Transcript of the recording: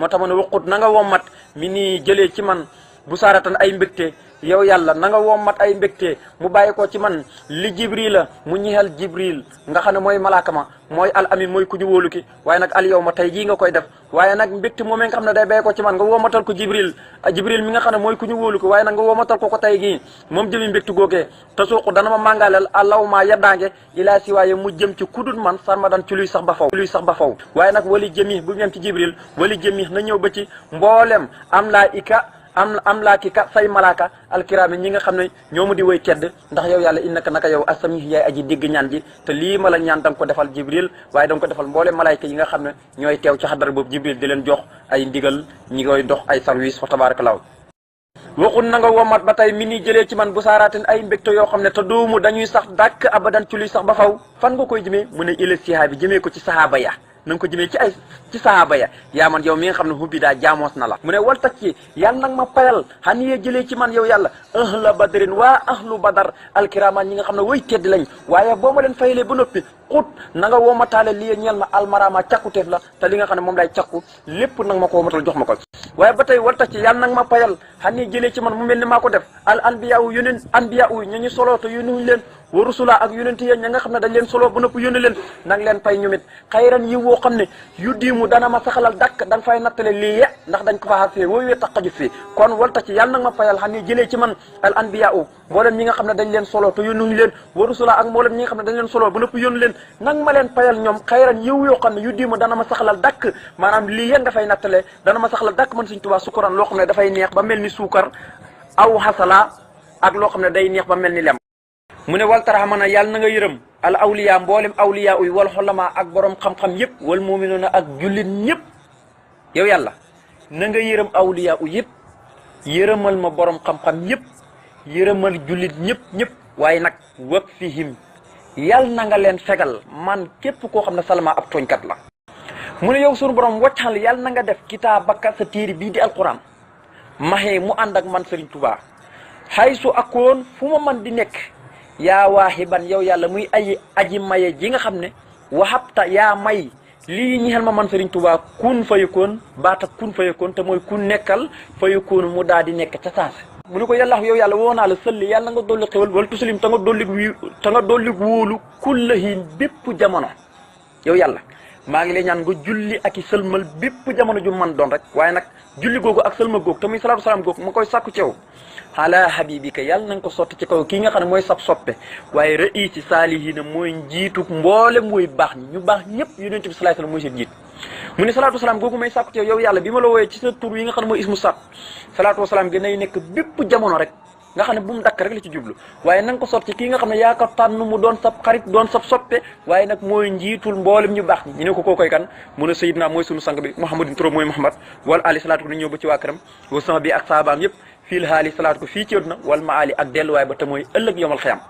moo tax ma ne waqut na nga wommat mi nii jëlee ci man bu saaratan ay mbégte yow yàlla na nga wommat ay mbégte mu bàyyi ko ci man li jibril la mu ñixal jibril nga xam ne mooy malaaka ma mooy al amin mooy ku ñu wóolu ki waaye nag al yow ma tey jii nga koy def waaye nag mbégte moom nga xam ne day bàyyi ko ci man nga wommatal ko jibril mi nga xam ne mooy ku ñu wóolu ki waaye nag nga wommatal ko tey gii moom jëmi mbégte googee te suuqu dana ma màngaaleel allaw maa yaddaange ilaa si waaye mu jëm ci kudut man sarmadan ci luy sax ba faw waaye nag wali jëmi bu ñem ci jibril wali jëmi na ñëw ba ci mboolem am laa ki ka say malaaka alkiraami ñi nga xam ne ñoo mu di way tedd ndax yow yàlla innaka naka yow asami yaay aji digg ñaan ji te lii ma la ñaan da nga ko defal jibril waaye da nga ko defal mboolem malaayka yi nga xam ne ñooy teew ci xadara boobu jibril di leen jox ay ndigal ñi koy dox ay service fa tabarakallah waxul na nga womat ba tey mi ni jëlee ci man bu saaraaten ay mbégte yoo xam ne te doomu dañuy sax dàkk abadan ci luy sax ba faw fan nga koy jëmee mu ne ila sihaa bi jëmee ko ci sahaaba ya na nga ko jëmee ci sahaaba ya yaa man yow mi nga xam ne hubbi daa jaamoos na la mu ne wal tax ci yàlla nag ma payal xan yee jëlee ci man yow yàlla ahla badrin waa ahlu badar alkiraman ñi nga xam ne way tedd lañ waaye boo ma leen fayalee ba noppi xut na nga woomataale lii ñeel ma almarama càkkuteef la te li nga xam ne moom lay càkku lépp nag ma ko woomatal jox ma ko waaye ba tey wal tax ci yàlla nag ma payal xan yee jëlee ci man mu mel ni maa ko def al anbiya u yóneen anbiya u ñu solo te yónnuñ leen wa rusula ak yónente yéen ña nga xam ne dañ leen solo ba nëpp yónni leen nang leen pay ñumit xayran yi woo xam ne yu diimu dana ma saxalal dàkk da nga fay nattale lii ye ndax dañ ko faa fee wooyu wee taqaju fii kon walta ci yàlla nag ma payal xam ne jëlee ci man al anbiya u mboolem ñi nga xam ne dañ leen solo te yónnuñu leen wa rusula ak mboolem ñi nga xam ne dañ leen solo ba nëpp yónni leen nang ma leen payal ñoom xayran yiw yoo xam ne yu diimu dana ma saxalal dàkk maanaam lii ye nga fay nattale dana ma saxalal dàkk man Sëriñ Tuubaa sukuran loo xam ne dafay neex ba mel ni suukar aw xasala ak loo xam ne day neex ba mel ni lem mu ne wal taraxamana yàlla na nga yërëm al awliya mboolem awliya uy wal xolama ak borom xam-xam yëpp wal muminuuna ak jullit ñëpp yow yàlla na nga yërëm awliya u yëpp yërëmal ma borom xam-xam yëpp yërëmal jullit ñëpp waaye nag wak fihim yàlla na nga leen fegal man képp koo xam ne salama ab tooñkat la mu ne yow sunu borom waccal yàlla na nga def kitaabaka sa téere bii di alquran maxee mu ànd ak man Sëriñ Tuubaa xay su akoon fu ma man di nekk yaa waaxiban yow yàlla muy aji maye ji nga xam ne waxabta yaa may lii ñi ma man Sëriñ Tuubaa kun fayakoon baata kun fayakoon te mooy kun nekkal fayakoon mu daal di nekk ca saase mu ne ko yàlla yow yàlla woo naa la sëlli yàlla nga dolli xewal wala tusalim ta nga dolli wóolu kullahin bépp jamono yow yàlla maa ngi lay ñaan nga julli ak i sëlmal bépp jamono ju man doon rek waaye nag julli googu ak sëlmal googu te muy salaatu salaam googu ma koy sàkku ci yow ala habibika yàlla na nga ko sotti ci kaw kii nga xam ne mooy sab soppe waaye raisi saalihiina mooy njiitu mboolem mooy baax ñi ñu baax ñëpp yonent bi salaay salaam mooy seen njiit mu ne salaatu wasalaam googu may sàkku ci yow yàlla bi ma la wooyee ci sa tur yi nga xam ne mooy ismu sat salaatu wasalaam gi nay nekk bépp jamono rek nga xam ne bu mu dakk rek la ci jublu waaye na nga ko sotti kii nga xam ne yaa ko tànn mu doon sab xarit doon sab soppe waaye nag mooy njiitul mboolem ñu baax ñi ñu ne ko kookoy kan mu ne sayidna mooy sunu sang bi Muhammadin turam mooy Muhammad wala ali salaatu ko ni ñëw ba ci waa këram wa sama bi ak saabaam yëpp fii la haali salaatu ko fii ci àdduna wal maali ak delluwaay ba te mooy ëllëg yomal xiyam